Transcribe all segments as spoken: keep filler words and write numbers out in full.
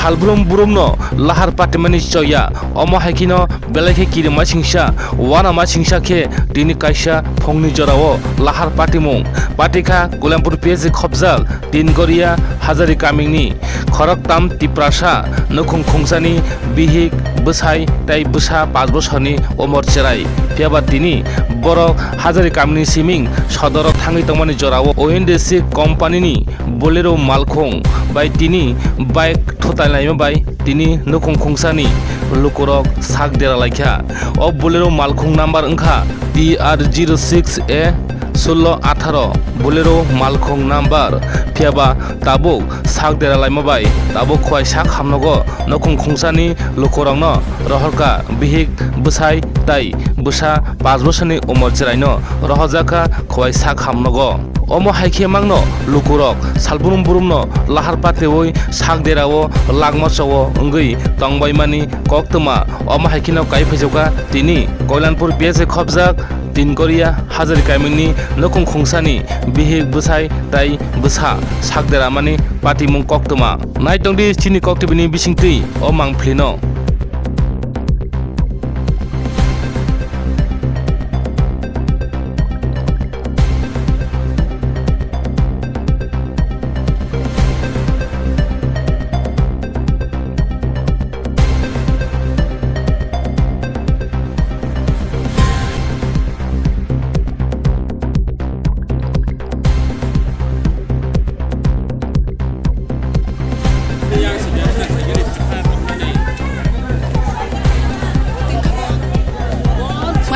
Salbrum burumno lahar patimani choya, omo hai kheno belai khe kirima singsa, uanama singsa khe tini kaisa phongni jorao lahar patimung. Patikha Kulampur P S khopjak Tingoria Hazari kamini khoroktam Tiprasa nukhung khungsani bihik bwsai tai bwsa pash bosorni umor cherai. Phiyaba tini borok Hazari kamini siming sodoro thangwi tongmani jorao O N D C company-ni Bolero malkhung bai tini bike thutailaima bai tini nukhung khungsani lukurok sak dera laikha. O Bolero malkhung number wngkha T R zero six A sullo atharo. Bolero malkhung number, phiyaba tabuk sak dera laima bai tabuk khwai sak hamnogo nukhung khungsani lukurokno rohorkha, bihik bwsai tai bwsa pash bosorni umor cheraino rohorjakha khwai sak hamnogo. Omo hai khe mangno lukurok salbrum burumno lahar patiwi sak derao langma chao wngwi tongbaimani koktwma. Omo hai kheno kai phaijakha tini Koilanpur P S khopjak Tingoria Hazari kamini nukhung khungsani bihik bwsai tai bwsa sak deramani patimung koktwma. Naitongdi chini koktwbini bisingtwi o mangphlino.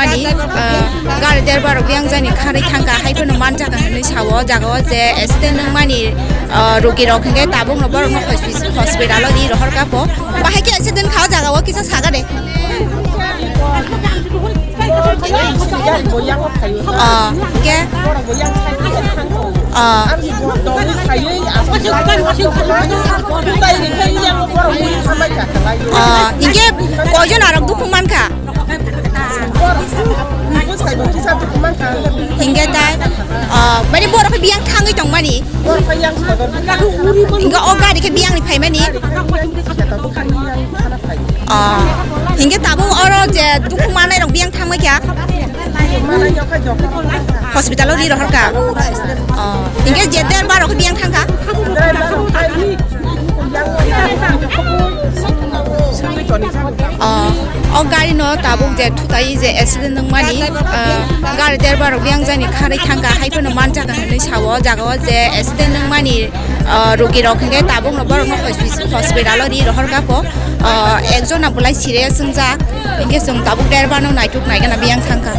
Mani, ah, gari derbarok yang jani kharwi thangkha, hai phano manjak hinwi sao, o jaga o je accident wngmani, ah, rogi rok hinkhe tabuk no borok no hospi-, hospital o ri rohor kha po. Bahai khe accident kha o jaga o kisa saga de. Ah, hinkhe? Ah. Ah, hinkhe koijon arok dukhu mankha? Hinkhe tai, ah, mani borok khe biyang thangwi tongmani? Hinkhe o gari khe biyangni phaimani? Oh, hinkhe tabuk oro je dukhu manai rok biyang thangma kya? Hospital o ri rohor kha. Oh, hinkhe je derbar rok biyang thang kha. Oh, o gari no tabuk je thutai je accident wngmani, ah, gari derbar rok biyang jani kharwi thang kha, hai phano manjak hinwi sao, o jaga o je accident wngmani, ah, rogi rok hinkhe tabuk no borok no hospi-, hospital o ri rohor kha po. Ah, ekjona bolai serious wngjak, hinkhe chwng tabuk derbar no naituk naigana biyang thangkha.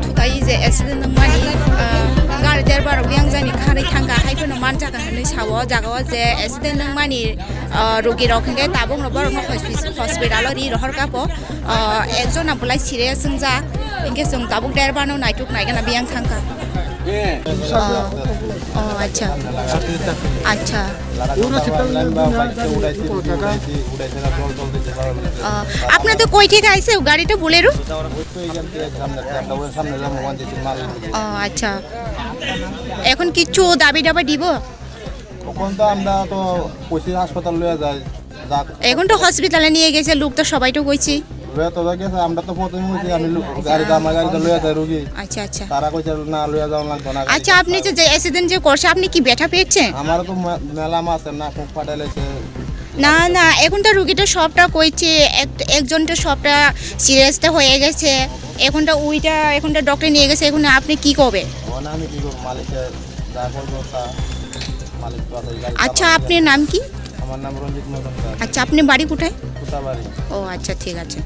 Thutai je accident wngmani, ah, gari derbar rok biyang jani kharwi thangkha, hai phano manjak hinwi sao, o jaga o je accident wngmani, ah, rogi rok hinkhe tabuk no borok no hospi-, hospital o ri rohor kha po. Ah, ekjona bolai serious wngjak, hinkhe chwng tabuk derbar no naituk naigana biyang thangkha. Oh, oh, acha. Acha. আহ, আপনাদের কই থেকে আইছে গাড়িটা বোলেরো? ও আচ্ছা। এখন কিছু দাবি দাবা দিব? এখন তো আমরা তো কইছি হাসপাতাল লইয়া যাই, যাক। এখন তো হসপিটালে নিয়ে গেছে, লোক তো সবাই তো কইছি। লইয়া তো গেছে, আমরা তো প্রথমে কইছি আমি লো-, গাড়িতে, আমার গাড়িতে লইয়া যাই রুগী। আচ্ছা, আচ্ছা। তারা কইছে না, লইয়া যাওয়া লাগবে না, গাড়ি আচ্ছা, আপনি তো যে অ্যাক্সিডেন্ট যে করছে, আপনি কি ব্যথা পেয়েছেন? আমারও তো মে-, মেলা মাছ আছে, না, খুব ফাটাইলাইছে। না, না, এখন তো রুগীটা সবটা কইছে, এক-, একজন তো সবটা সিরিয়াসটা হয়ে গেছে, এখন তো ওইটা, এখন তো ডক্টর নিয়ে গেছে, এখন আপনি কি করবে? ও না, আমি কি করবো, মালিকে যা করবো তা, মালিক তো আছে, গাড়ি আচ্ছা, চালাবে। আপনার নাম কি? আমার নাম রঞ্জিত মজুমদার। আচ্ছা, আপনি বাড়ি কোথায়? কোথাবাড়ি। ও আচ্ছা, ঠিক আছে।